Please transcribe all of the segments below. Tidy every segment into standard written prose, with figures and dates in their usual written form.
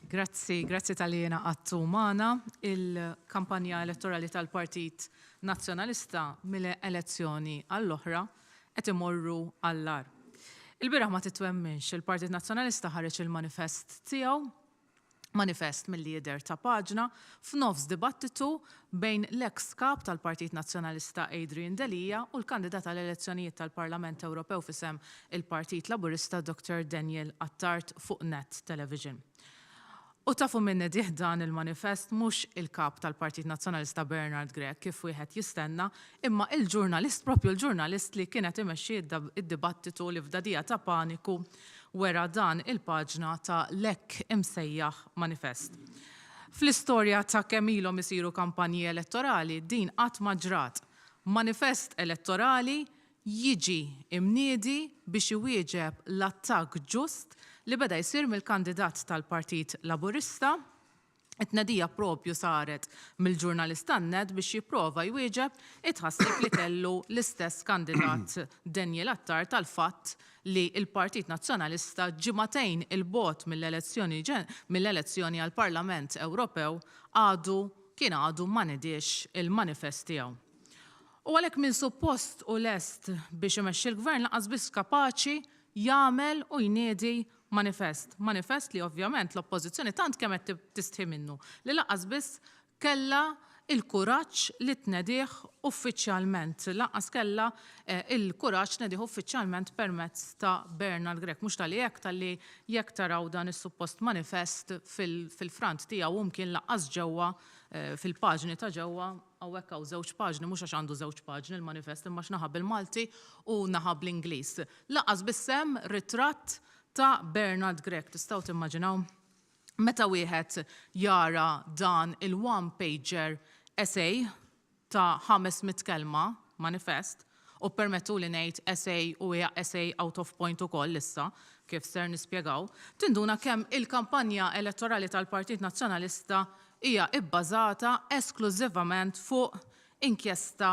Grazzi, grazzi talli ingħaqadtu magħna. Il-kampanja elettorali tal-Partit Nazzjonalista mill-elezzjoni għall-oħra qed imorru għall-agħar. Ilbieraħ ma titwemminx, il-Partit Nazzjonalista ħareġ il-manifest tiegħu Manifest milli jidher ta' paġna f'nofs dibattitu bejn l-eks Kap tal-Partit Nazzjonalista Adrian Delia u l-kandidat għall-elezzjonijiet tal-Parlament Ewropew f'isem il-Partit Laburista Dottor Daniel Attard fuq Net Television. U tafu min nedieh dan il-manifest mhux il-Kap tal-Partit Nazzjonalista Bernard Grech kif wieħed jistenna imma il-ġurnalist propju l-ġurnalist li kien qed imexxi d-dibattitu li f'dagħdigħa ta' paniku wera dan il-paġna ta' l-hekk imsejjaħ manifest. Fl-istorja ta' kemm ilhom isiru kampanji elettorali din qatt ma ġrat. Manifest elettorali jiġi imniedi biex iwieġeb l-attakk ġust li beda jsir mill-kandidat tal-Partit Laburista, It-tnedija proprju saret mill-ġurnalist tan-NET biex jipprova jwieġeb it-tħassib li kellu l-istess kandidat Daniel Attard tal-fatt li l-Partit Nazzjonalista ġimagħtejn 'il bogħod mill-elezzjoni mill-elezzjoni għall-Parlament Ewropew għadu kien għadu ma nediex il-manifest tiegħu. U għalhekk min suppost hu lest biex imexxi l-Gvern lanqas biss kapaċi jagħmel u jniedi Manifest. Manifest li ovvjament l-Oppożizzjoni tant kemm qed tistħi minnu li lanqas biss kellha l-kuraġġ li tnedih uffiċjalment. Lanqas kellha l-kuraġġ tnedih uffiċjalment permezz ta' Bernard Grech. Mhux talli hekk, talli jekk taraw dan is-suppost manifest fil-front tiegħu u mkien lanqas ġewwa fil-paġni ta' ġewwa, hawnhekk hawn żewġ paġni, mhux għax għandu żewġ paġni l-manifest imma għax naħa bil-Malti u naħa bl-Ingliż. Lanqas biss hemm ritratt ta' Bernard Grech. Tistgħu timmaġinaw? Meta wieħed jara dan il-one pager essay ta' 500 kelma, manifest, u ppermettuli ngħid essay u hija essay out of point ukoll issa, kif ser nispjegaw, tinduna kemm il-kampanja elettorali tal-Partit Nazzjonalista hija bbażata esklużivament fuq inkjesta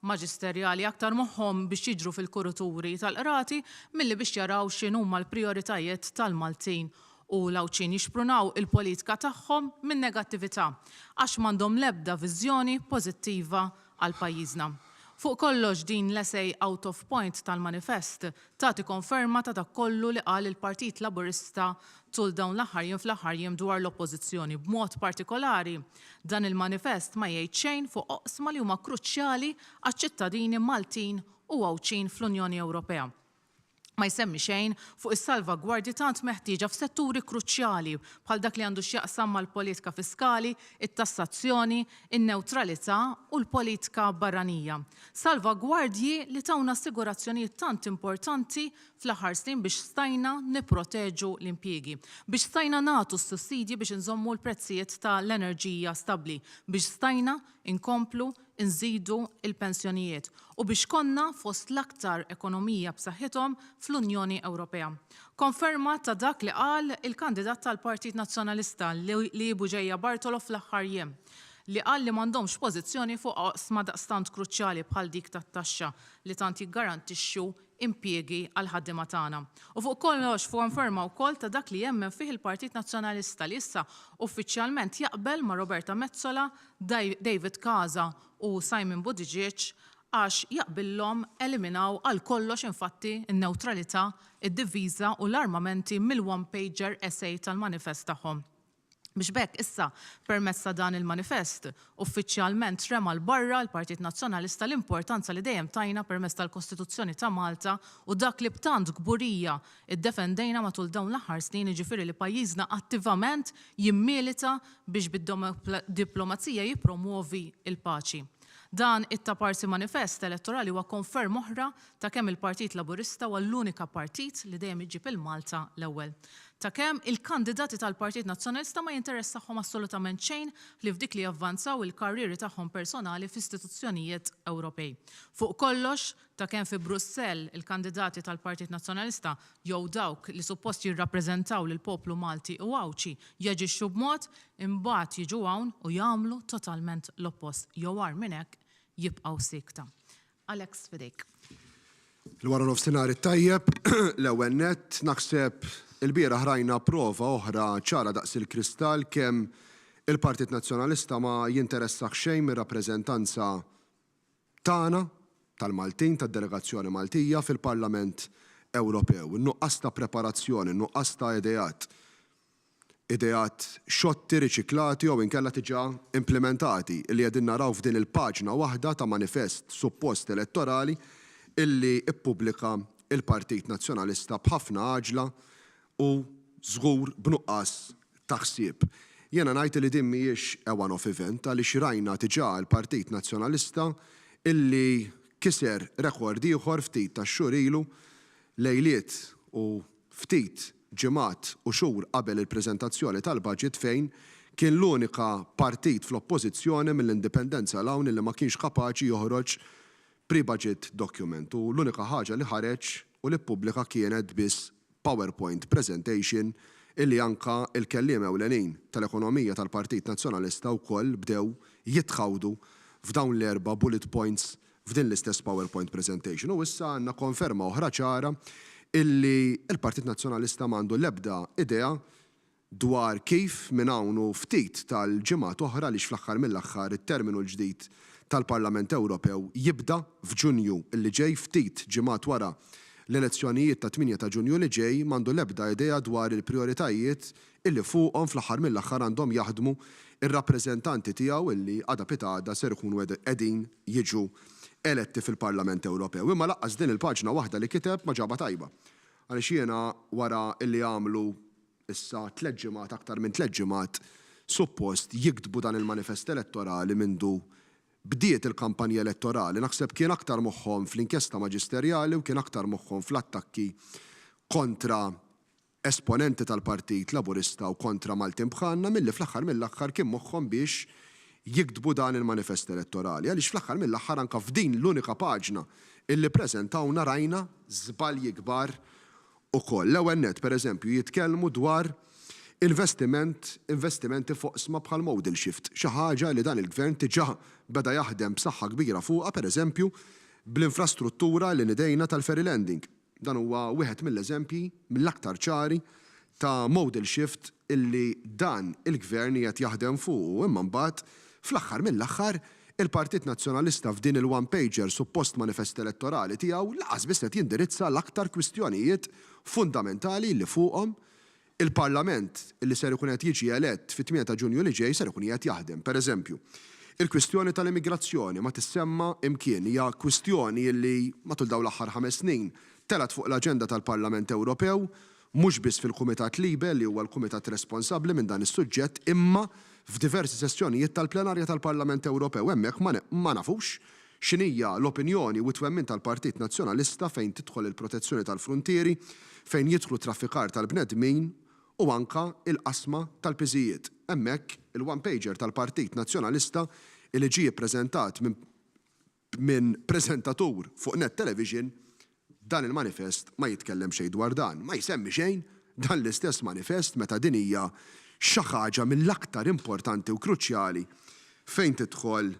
maġisterjali aktar moħħhom biex jiġru fil-kuruturi tal-qrati milli biex jaraw x'inhuma l-prijoritajiet tal-Maltin u l-Għawdxin jixprunaw il-politika tagħhom min-negattività għax m'għandhom l-ebda viżjoni pożittiva għal pajjiżna. Fuq kollox din l-essay out of point tal-manifest tagħti konferma ta' dak kollu li qal il-Partit Laburista tul dawn l-aħħar jiem fl-aħħar jiem dwar l-Oppożizzjoni. B'mod partikolari, dan il-manifest ma jgħid xejn fuq oqsma li huma kruċjali għaċ-ċittadini Maltin u Għawdxin fl-Unjoni Ewropea. Ma jsemmi xejn fuq is-salvagwardji tant meħtieġa f'setturi kruċjali bħal dak li għandu x'jaqsam mal-politika fiskali, it-tassazzjoni, in-newtralità u l-politika barranija. Salvagwardji li tawna assigurazzjonijiet tant importanti fl-aħħar snin biex stajna nipproteġu l-impjiegi, biex stajna nagħtu s-sussidji biex inżommu l-prezzijiet ta' l-enerġija stabbli, biex stajna nkomplu nżidu l-pensjonijiet u biex konna fost l-aktar ekonomija b'saħħithom fl-Unjoni Ewropea. Konferma ta' dak li qal il-kandidat tal-Partit Nazzjonalista Lee Bugeja Bartolo fl-aħħar jiem, li qal li m'għandhomx pożizzjoni fuq oqsma daqstant kruċjali bħal dik tat-taxxa li tant jiggarantixxu impjiegi għall-ħaddiema tagħna. U fuq kollox konferma wkoll ta' dak li jemmen fih il-Partit Nazzjonalista li issa uffiċjalment jaqbel ma' Roberta Metsola, David Casa u Simon Buttigieg għax jaqbillhom eliminaw għal kollox infatti n-newtralità, id-diviża u l-armamenti mill-one pager essay tal-manifest tagħhom. Biex b'hekk issa, permezz ta' dan il-manifest, uffiċjalment rema 'l barra l-Partit Nazzjonalista l-importanza li dejjem tajna permezz tal-Kostituzzjoni ta' Malta u dak li b'tant kburija ddefendejna matul dawn l-aħħar snin jiġifieri li pajjiżna attivament jimmilita biex bid-diplomazija jippromwovi l-paċi. Dan it-taparsi manifest elettorali huwa konferma oħra ta' kemm il-Partit Laburista huwa l-unika partit li dejjem iġib il-Malta l-ewwel. Ta' kemm il-kandidati tal-Partit Nazzjonalista ma jinteressahom assolutament xejn ħlief dik li javvanzaw il-karrieri tagħhom personali f'istituzzjonijiet Ewropej. Fuq kollox, ta' kemm fi Brussell il-kandidati tal-Partit Nazzjonalista jew dawk li suppost jirrappreżentaw lill-poplu Malti u Għawdxi jaġixxu b'mod, imbagħad jiġu hawn u jagħmlu totalment l-oppost jew agħar minn hekk, jibqgħu siekta. Alex f'idejk. Il-wara nofsinhar it-tajjeb, l-ewwel nett naħseb ilbieraħ rajna prova oħra ċara daqs il-kristall kemm il-Partit Nazzjonalista ma jinteressah xejn mir-rappreżentanza tagħna, tal-Maltin, tad-delegazzjoni Maltija fil-Parlament Ewropew. In-nuqqas ta' preparazzjoni, in-nuqqas ta' ideat, ideat xotti, riċiklati jew inkella diġà implimentati, illi qegħdin naraw f'din il-paġna waħda ta' manifest suppost elettorali illi ppubblika l-Partit Nazzjonalista b'ħafna għaġla u żgur b'nuqqas ta' ħsieb. Jiena ngħid illi din mhijiex a one-off event għaliex rajna diġà l-Partit Nazzjonalista illi kiser rekord ieħor ftit tax-xhur ilu, lejliet u ftit ġimgħat u xhur qabel il-preżentazzjoni tal-budget fejn kien l-unika partit fl-Oppożizzjoni mill-Indipendenza 'l hawn illi ma kienx kapaċi joħroġ pre-budget document u l-unika ħaġa li ħareġ u li ppubblika kienet biss PowerPoint presentation illi anka l-kelliem ewlenin tal-ekonomija tal-Partit Nazzjonalista wkoll bdew jitħawdu f'dawn l-erba' bullet points f'din l-istess PowerPoint presentation. U issa għandna konferma oħra ċara illi l-Partit Nazzjonalista m'għandu l-ebda idea dwar kif minn hawn u ftit tal-ġimgħat oħra, għaliex fl-aħħar mill-aħħar it-terminu l-ġdid tal-Parlament Ewropew jibda f'Ġunju li ġej, ftit ġimgħat wara l-elezzjonijiet tat-tmienja ta' Ġunju li ġej, m'għandu l-ebda idea dwar il-prijoritajiet illi fuqhom fl-aħħar mill-aħħar għandhom jaħdmu r-rappreżentanti tiegħu illi għada pitgħada ser ikunu qegħdin jiġu eletti fil-Parlament Ewropew. Imma laqqas din il-paġna waħda li kiteb ma ġabha tajba. Għaliex jiena wara illi għamlu issa tlett ġimgħat, aktar minn tlett ġimgħat suppost jiktbu dan il-manifest elettorali mindu bdiet il-kampanja elettorali, naħseb kien aktar moħħhom fl-inkjesta maġisterjali u kien aktar moħħhom fl-attakki kontra esponenti tal-Partit Laburista u kontra Maltin bħalna milli fl-aħħar mill-aħħar kien moħħhom biex jiktbu dan il-manifest elettorali. Għaliex fl-aħħar mill-aħħar anke f'din l-unika paġna illi ppreżentawna rajna żbalji kbar ukoll. L-ewwel nett, per eżempju, jitkellmu dwar investiment, investimenti f'oqsma bħal modal shift, xi ħaġa li dan il-Gvern diġà beda jaħdem b'saħħa kbira fuqha, per eżempju, bl-infrastruttura li nidejna tal-ferry landing. Dan huwa wieħed mill-eżempji mill-aktar ċari ta' modal shift illi dan il-Gvern qiegħed jaħdem fuqu imma mbagħad fl-aħħar mill-aħħar il-Partit Nazzjonalista f'din il-one pager suppost manifest elettorali tiegħu laqas biss qed jindirizza l-aktar kwistjonijiet fundamentali li fuqhom Il-Parlament li ser ikun qed jiġi elett fit-8 ta' Ġunju li ġej ser ikun qiegħed jaħdem. Per eżempju, il-kwistjoni tal-immigrazzjoni ma tissemma imkien. Hija kwistjoni li matul dawn l-aħħar ħames snin telgħet fuq l-aġenda tal-Parlament Ewropew, mhux biss fil-Kumitat LIBE li huwa l-kumitat responsabbli minn dan is-suġġett imma f'diversi sessjonijiet tal-plenarja tal-Parlament Ewropew. Hemmhekk ma nafux X'inhija l-opinjoni u t-twemmin tal-Partit Nazzjonalista fejn tidħol il-protezzjoni tal-fruntieri, fejn jidħlu t-traffikar tal-bnedmin u anka il-qasma tal-piżijiet? Hemmhekk, il-one pager tal-Partit Nazzjonalista li ġie ppreżentat minn minn preżentatur fuq Net Television, dan il-manifest ma jitkellem xejn dwar dan. Ma jsemmi xejn dan l-istess manifest meta din hija xi ħaġa mill-aktar importanti u kruċjali fejn tidħol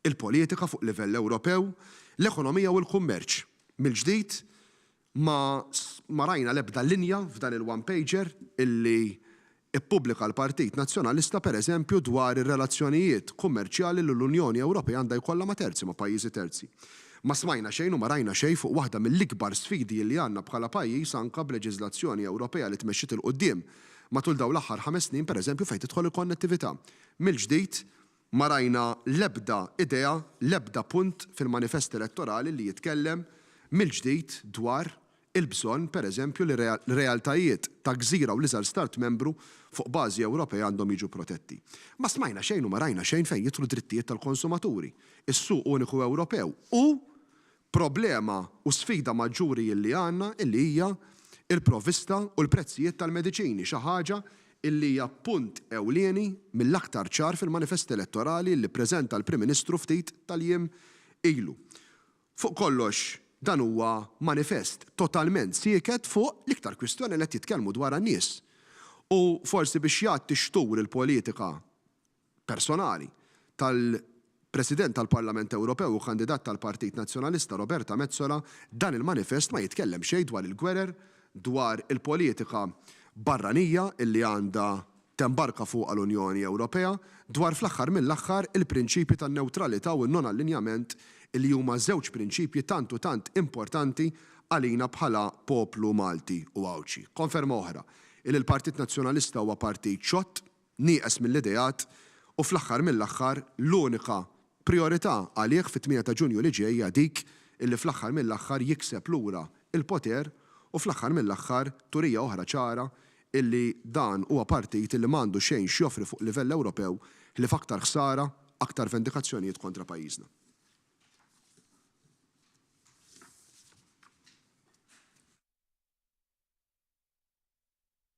il-politika fuq livell Ewropew, l-ekonomija u l-kummerċ. Mill-ġdid, ma ma rajna l-ebda linja f'dan il-one pager illi ppubblika l-Partit Nazzjonalista per eżempju dwar ir-relazzjonijiet kummerċjali li l-Unjoni Ewropea għandha jkollha ma' terzi, ma' pajjiżi terzi. Ma smajna xejn u ma rajna xejn fuq waħda mill-ikbar sfidi illi għandna bħala pajjiż anke b'leġiżlazzjoni Ewropea li tmexxiet 'il quddiem matul dawn l-aħħar ħames snin per eżempju fejn tidħol il-konnettività. Mill-ġdid, Ma rajna l-ebda idea, l-ebda punt fil-manifest elettorali li jitkellem mill-ġdid dwar il-bżonn, per eżempju, li realtajiet ta' gżira u l-iżgħar Stat Membru fuq bażi Ewropea għandhom jiġu protetti. Ma smajna xejn u ma rajna xejn fejn jidħlu d-drittijiet tal-konsumaturi, is-suq uniku Ewropew u Problema u sfida maġġuri illi għandna illi hija l-provvista u l-prezzijiet tal-mediċini, xi ħaġa illi hija punt ewlieni mill-aktar ċar fil-manifest elettorali illi ppreżenta l-Prim Ministru ftit tal-jiem ilu. Fuq kollox, dan huwa manifest totalment sieket fuq l-iktar kwistjoni li qed jitkellmu dwarha n-nies. U forsi biex jgħatti xtur il-politika personali tal. President tal-Parlament Ewropew u kandidat tal-Partit Nazzjonalista Roberta Metsola, dan il-manifest ma jitkellem xejn dwar il-gwerer, dwar il-politika barranija illi għandha tembarka fuqha l-Unjoni Ewropea, dwar fl-aħħar mill-aħħar il-prinċipji tan-newtralità u n-non-allinjament illi huma żewġ prinċipji tant u tant importanti għalina bħala poplu Malti u Għawdxi. Konferma oħra illi l-Partit Nazzjonalista huwa partit xott, nieqes mill-ideat u fl-aħħar mill-aħħar l-unika prijorità għalih fit-8 ta' Ġunju li ġej hija dik illi fl-aħħar mill-aħħar jikseb lura l-poter u fl-aħħar mill-aħħar turija oħra ċara illi dan huwa partit illi m'għandu xejn x'joffri fuq livell Ewropew ħlief aktar ħsara, aktar vendikazzjonijiet kontra pajjiżna.